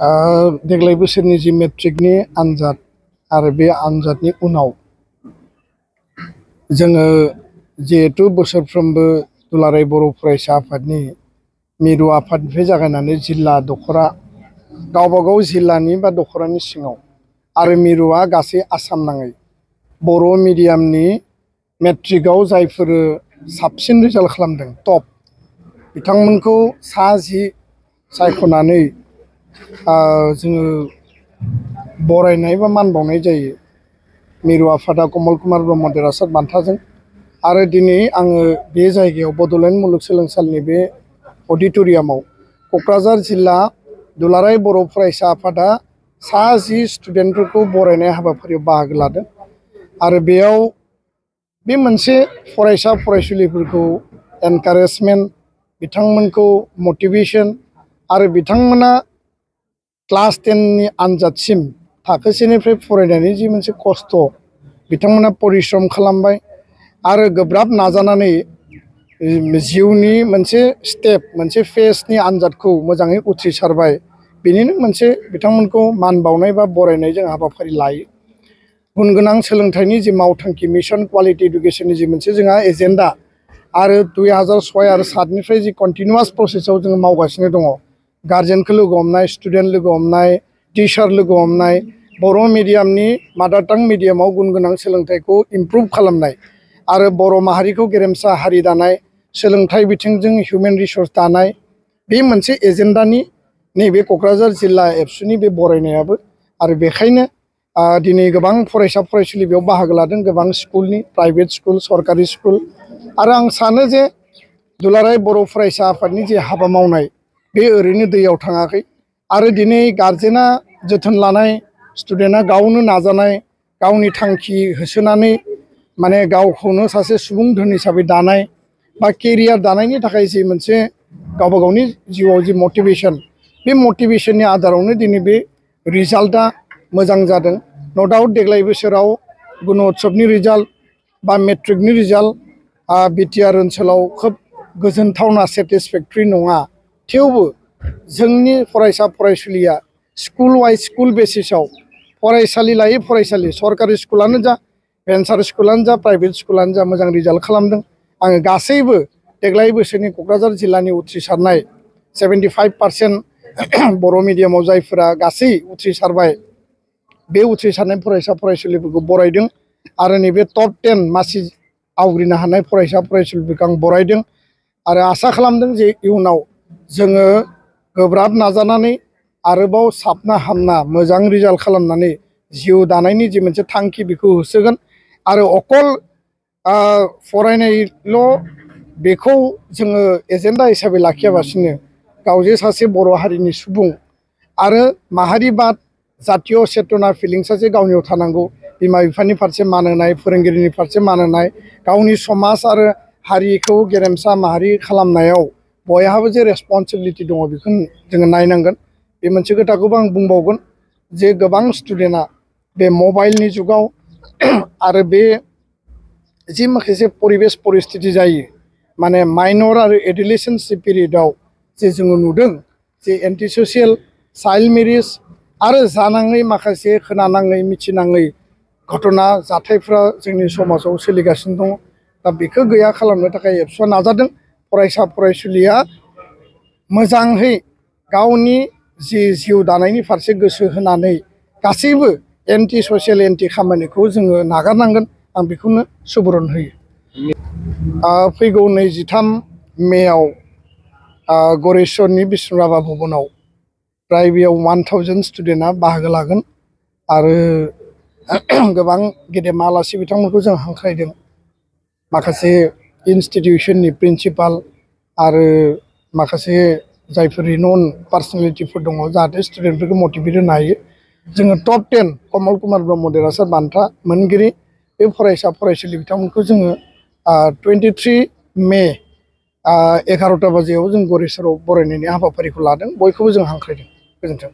देग्लाय बोसोरनि जि मेट्रिकनि आनजाद आरो बे आनजादनि उनाव जोङो जिहेतु बोसोरफ्रोमबो दुलाराय बर' फरायसा आफादनि मिरु आफादनिफ्राय जागायनानै जिल्ला दखरा गावबागाव जिल्लानि बा दखरानि सिङाव आरो मिरुआ गासै आसाम नाङै बर' मिडियामनि मेट्रिकआव जायफोर साबसिन रिजाल्ट खालामदों टप बिथांमोनखौ सा 10 सायख'नानै जोङो बरायनाय बा मान बावनाय जायो मिरु आफादा कमल कुमार ब्रह्म देरहासार बान्थाजों। आरो दिनै आङो बे जायगायाव बड'लेण्ड मुलुगसोलोंसालिनि बे अडिट'रियामाव क'क्राझार जिल्ला दुलाराय बर' फरायसा आफादा सा 10 स्टुडेन्टफोरखौ बरायनाय हाबाफारियाव बाहागो लादों। आरो बेयाव बे मोनसे फरायसा फरायसुलिफोरखौ एनकारेजमेन्ट, बिथांमोनखौ मटिभेसन आरो बिथांमोना क्लास 10 नि आनजादसिम थाखोसेनिफ्राय फरायनायनि जि मोनसे खस्थ' बिथांमोना परिश्रम खालामबाय आरो गोब्राब नाजानानै जिउनि मोनसे स्टेप मोनसे फेजनि आनजादखौ मोजाङै उथ्रिसारबाय। बेनिनो मोनसे बिथांमोनखौ मान बावनाय बा बरायनाय जों हाबाफारि लायो। गुनगोनां सोलोंथाइनि जि मावथांखि मिशन क्वालिटी एडुकेशननि जि मोनसे जोंहा एजेन्डा आरो 2006 आरो 7 निफ्राय जि कन्टिनिउआस प्रसेसआव जोङो मावगासिनो दङ। गार्जेनखौ लोगो हमनाय, स्टुडेन्ट लोगो हमनाय, टिचार लोगो हमनाय, बर' मिडियामनि मादार टां मिडियामाव गुनगोनां सोलोंथाइखौ इमप्रुभ खालामनाय आरो बर' माहारिखौ गेरेमसा हारि दानाय, सोलोंथाइ बिथिंजों हिउमेन रिसोर्स दानाय, बे मोनसे एजेन्डानि नैबे क'क्राझार जिल्ला एबसुनि बे बरायनायाबो। आरो बेखायनो दिनै गोबां फरायसा फरायसुलि बेयाव बाहागो लादों, गोबां स्कुलनि, प्राइभेट स्कुल, सरकारि स्कुल। आरो आं सानो जे दुलाराय बर' फरायसा आफादनि जे हाबा मावनाय बे ओरैनो दैयाव थाङाखै। आरो दिनै गार्जेना जोथोन लानाय, स्टुडेन्टआ गावनो नाजानाय, गावनि थांखि होसोनानै माने गावखौनो सासे सुबुं धोन हिसाबै दानाय बा केरियार दानायनि थाखाय जि मोनसे गावबा गावनि जिउआव जि मटिभेसन, बे मटिभेसननि आधारावनो दिनै बे रिजाल्टआ मोजां जादों। न' डाउट देग्लाय बोसोराव गुण'त्सबनि रिजाल्ट बा मेट्रिकनि रिजाल्ट बिटिआर ओनसोलाव खोब गोजोनथावना सेटिसफेक्टरि नङा। थेवबो जोंनि फरायसा फरायसुलिया स्कुल वाइज स्कुल बेसिसाव फरायसालि लायै फरायसालि, सरकारि स्कुलानो जा, भेन्सार स्कुलानो जा, प्राइभेट स्कुलानो जा मोजां रिजाल्ट खालामदों। आङो गासैबो देग्लाय बोसोरनि क'क्राझार जिल्लानि उथ्रिसारनाय 75% बर' मिडियामाव जायफोरा गासै उथ्रिसारबाय बे उथ्रिसारनाय फरायसा फरायसुलिफोरखौ बरायदों। आरो नैबे टप 10 मासि आवग्रिनो हानाय फरायसा फरायसुलिफोरखौ आं बरायदों। आरो आसा खालामदों जे इयुनाव जोङो गोब्राब नाजानानै आरोबाव साबना हामना मोजां रिजाल्ट खालामनानै जिउ दानायनि जि मोनसे थांखि बेखौ होसोगोन। आरो अकल फरायनायल' बेखौ जोङो एजेन्डा हिसाबै लाखियाबासिनो गावजे सासे बर' हारिनि सुबुं आरो माहारिबाद जातीय चेतना फिलिंसा जे गावनियाव थानांगौ। बिमा बिफानि फारसे मान होनाय, फोरोंगिरिनि फारसे मान होनाय, गावनि समाज आरो हारिखौ गेरेमसा माहारि खालामनायाव बयहाबो जे रेसपन्सिबिलिटि दङ बेखौ जोङो नायनांगोन। बे मोनसे खोथाखौबो आं बुंबावगोन जे गोबां स्टुडेन्टआ बे मबाइलनि जुगाव आरो बे जि माखासे परिबेस परिस्थिति जायो माने माइनर आरो एडुलेसेन्स पिरियडआव जे जोङो नुदों जे एन्टि ससियेल, चाइल्ड मेरिज आरो जानाङै माखासे खोनानाङै मिथिनाङै घटना जाथायफ्रा जोंनि समाजाव सोलिगासिनो दङ। दा बेखौ गैया खालामनो थाखाय एबसुआ नाजादों। फरायसा फरायसुलिया मोजाङै गावनि जि जिउ दानायनि फारसे गोसो होनानै गासैबो एन्टि ससियेल एन्टि खामानिखौ जोङो नागारनांगोन। आं बेखौनो सुबुरुन होयो। फैगौ 23 मेआव गरेस्वरनि बिष्णु राभा भबनाव प्राय बेयाव 1000 स्टुडेन्टआ बाहागो लागोन। आरो गोबां गेदेमा आलासि बिथांमोनखौ जों हांख्रायदों। माखासे इनस्टिटिउसननि प्रिन्सिपाल आरो माखासे जायफोर रिनन पार्सनेलिटिफोर दङ जाहाथे स्टुडेन्टफोरखौ मटिभेट होनो हायो। जोङो टप 10 कमल कुमार ब्रह्म देरहासार बान्था मोनगिरि बे फरायसा फरायसुलि बिथांमोनखौ जोङो 23 मे 11टा बाजियाव जों गरेस्वराव बरायनायनि हाबाफारिखौ लादों। बयखौबो जों हांख्रायदों। गोजोन्थों।